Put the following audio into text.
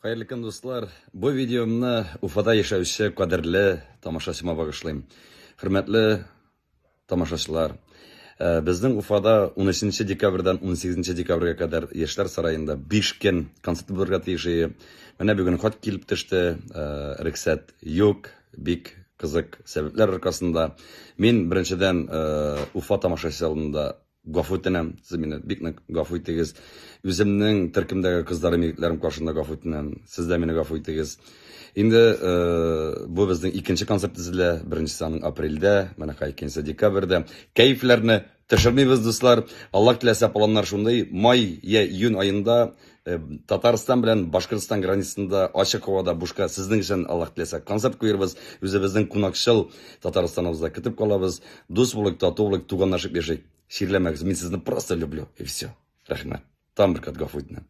Хәерле көн, дуслар! Бу видеомны Уфада яшәүче кадерле тамашачыма багышлыйм. Хөрмәтле тамашачылар, э, безнең Уфада 13 декабрьдән 18 декабрьгә кадәр Яшьләр сараенда 5 көн концерт булырга тиеш иде. Менә бүген хат килеп төште, э, рөхсәт юк, бик кызык сәбәпләр аркасында. Мин беренчедән э, Уфа тамашачысы алдында Гафу үтенәм, сез мине бик нык гафу итегез. Үземнең төркемдәге кызларым, егетләрем каршында гафу үтенәм. Сез дә мине гафу итегез. Инде э, бу безнең икенче концерт төзелә. Беренчесе аның апрельдә, менә хәй икенчесе декабрьдә. Кәефләрне төшермибез, дуслар. Аллаһ теләсә, планнар шундый. Май я июнь аенда э, Татарстан белән Башкортстан границасында ачык һавада бушка сезнең өчен Аллаһ теләсә концерт куербыз. Үзебезнең кунакчыл Татарстаныбызда көтеп калабыз. Дус булыйк, тату булыйк, туганлашып яшик. Чирләмәгез, мин сезне просто люблю, и все. Рәхмәт. Тагын бер кат гафу үтенәм.